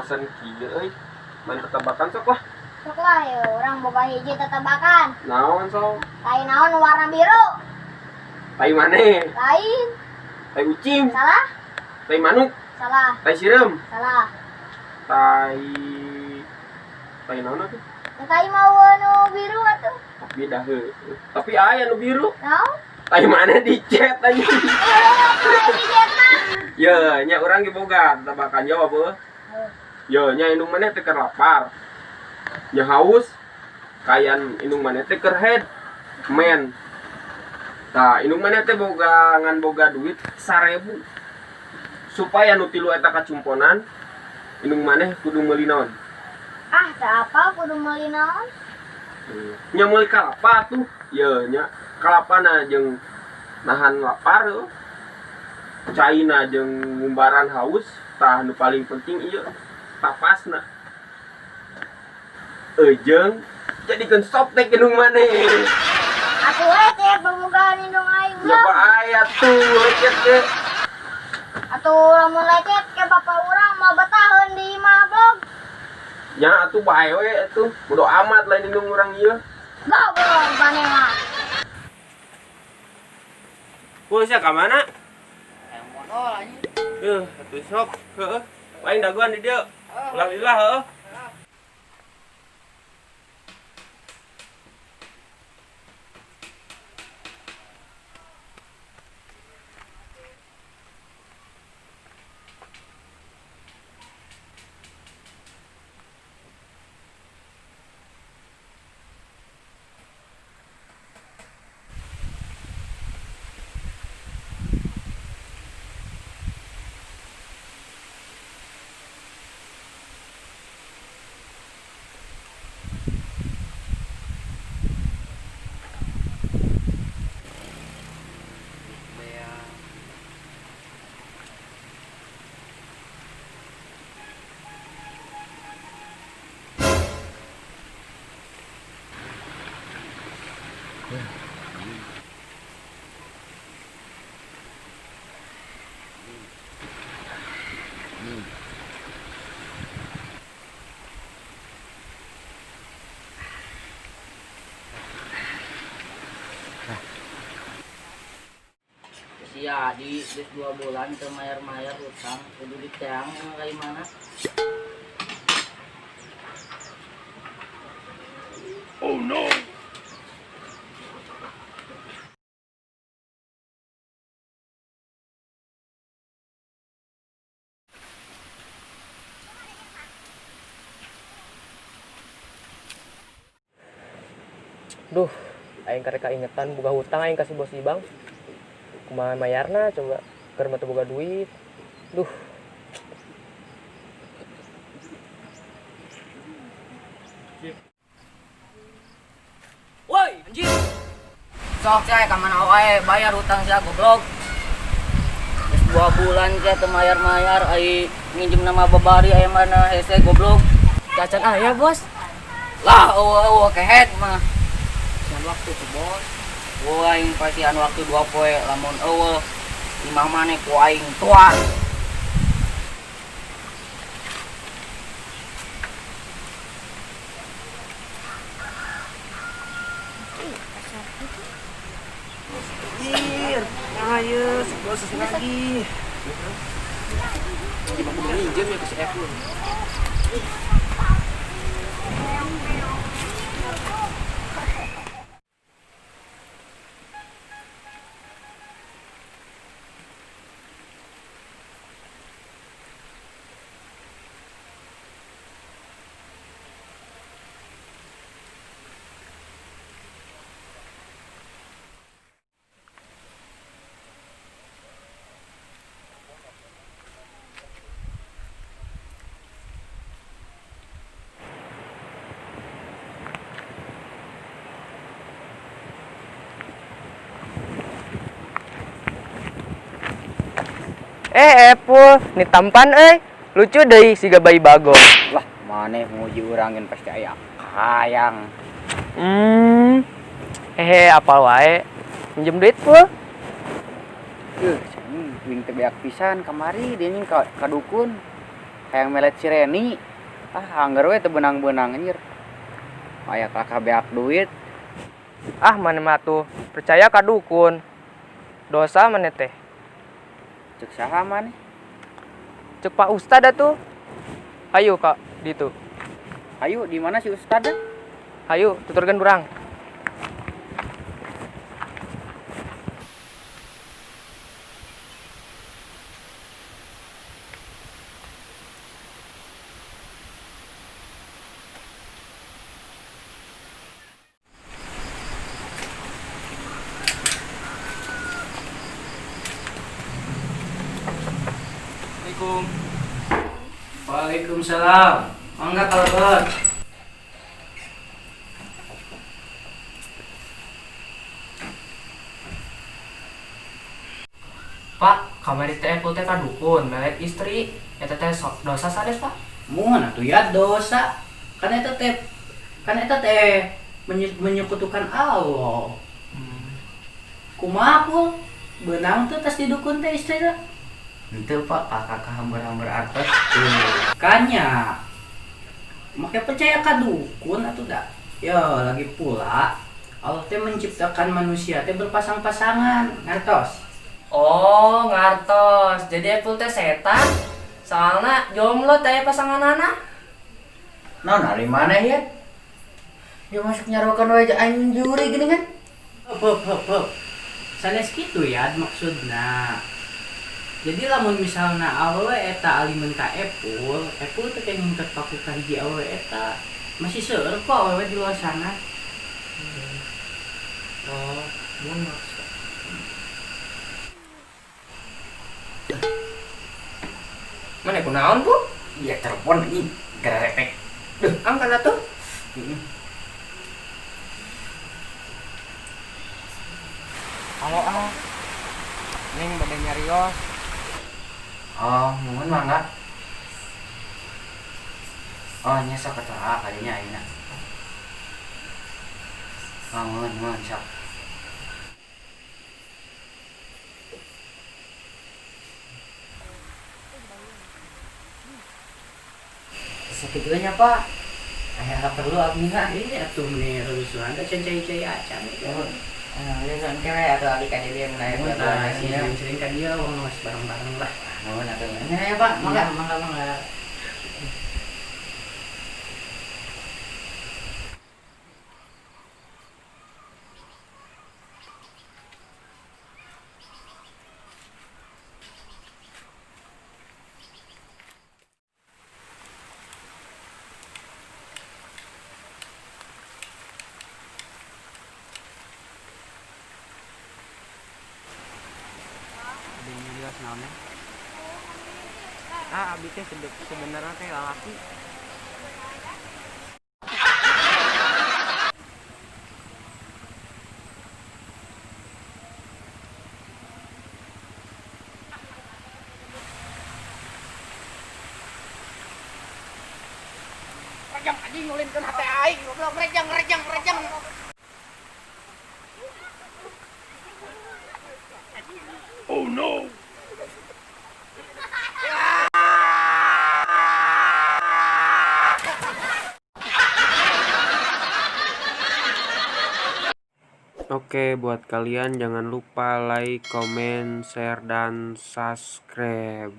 Bosan kieu euy. Main tetebakan sok lah. Sok lah ya, urang boga hiji tetebakan. Naon sok? Tai naon warna biru? Tai maneh? Lain. Tai ucing. Salah? Tai manuk. Salah. Tai sireum. Salah. Tai tai naon atuh? Ya, tai mau nu biru atuh. Tapi dah heuh. Tapi aya nu biru. Naon? Tai maneh dicet anjing. Tai dicet mah. Ya, nya urang ge boga tetebakan jawab heuh. Ya, nya indung maneh teh keur lapar. Nya haus. Kayan indung maneh teh keur head. Men. Tah, indung maneh teh boga ngan boga duit 1000. Supaya nu tilu eta kacumponan, indung maneh kudu meuli naon? Ah, teu apa kudu meuli naon? Nya meuli kalapa tuh. Ya, nya kalapana jeung nahan lapar heuh. Caina jeung ngumbaran haus, tah nu paling penting ieu tapasna. Ejeung jadikeun softtek indung maneh. Atuh we teh bobogaan indung aing Ya mah. bahaya tuh lecet teh. Atuh lamun lecet ke bapak urang mau betaheun di imah blog. Nya atuh bae we atuh. Bodo amat lain indung urang ieu. Goblok maneh mah. Kuh sia ka mana? Hayang modal anjing. Atuh sok heueuh. Paling dagoan di dieu. Ulah lila heueuh. Si Adi geus 2 bulan teu mayar-mayar utang, kudu diteang ka imana. Oh no. Duh, aing karek kaingetan boga hutang aing ka si bos Ibang. Kumaha mayarna coba keur mah teu boga duit. Duh. Woi, anjir. Sok sia ka mana wae bayar hutang sia goblok. Geus 2 bulan sia teu mayar-mayar ai nginjem nama babari aya mana hese goblok. Cacan aya, Bos. Lah, eueuh kehet mah. Pasihan waktu tuh, Bos. Wah, aing pasihan waktu 2 poe lamun eueuh imah maneh ku aing tuar. Anjir, ayo, bos lagi. Gimana kudu minjem ya ke si Epul. Epul, nih tampan euy. Lucu deui siga bayi bagong. Lah, maneh muji urangin pasti aya hayang. Hehe, apal wae. Minjem duit, Pul. Wing teh beak pisan kamari dia ning ka dukun. Hayang melet si Reni. Ah, anggar we teu beunang-beunang anjir. Aya kakak beak duit. Ah, maneh mah tuh percaya ka dukun. Dosa maneh teh. Cek saha maneh? Cek Pak Ustad atuh. Ayo Kak, ditu. Ayo, di mana si Ustad? Ayo, tuturkeun urang. Assalamualaikum. Waalaikumsalam. Mangga kalebet. Pak, kamari teh Epul teh ka dukun, melet istri. Eta teh sok dosa sanes, Pak? Mun atuh ya dosa. Kan eta teh menyekutukan Allah. Kumaha Pul? Beunang teu tas didukun teh istrina? Henteu Pak, kakak hambur-hambur artos. Kanya. Make percaya ka dukun atuh da. Ya, lagi pula Allah teh menciptakan manusia teh berpasang-pasangan, ngartos. Oh, ngartos. Jadi Epul teh setan. Soalna jomblo teh pasanganana. Naon ari maneh ya? Dia masuk nyarokan wae aing juri gini kan? Heup heup heup. Sanes kitu ya maksudna. Jadi lamun misalna awewe eta alimeun ka Epul, Epul teh kenging terpaku ka hiji awewe eta. Masih seueur kok awewe di luar sana. Oh, mun maksud. Mana kunaon, Bu? Iya telepon anjing, gerepek. Duh, angkat atuh. Halo, ah. Neng bade nyarios. Oh, nuhun mangga. Oh, nya sok atuh ah kadinya ayeuna. Oh, nuhun nuhun sok. Sakitu nya, Pak. Aya perlu abdi mah. Ini atuh meni rusuhan teh can cai-cai acan. Ah, ya san kewe atuh abdi ka dieu mun aya Mun perlu tah sering ka dieu urang mas bareng-bareng lah. Nuhun atuh. Nya ya, Pak, mangga. Mangga mangga. Ah, abdi teh sebenarnya teh lalaki. Rejang anjing ngulinkeun hate aing, goblok rejang rejang rejang. Oh no. Oke, buat kalian jangan lupa like, comment, share, dan subscribe.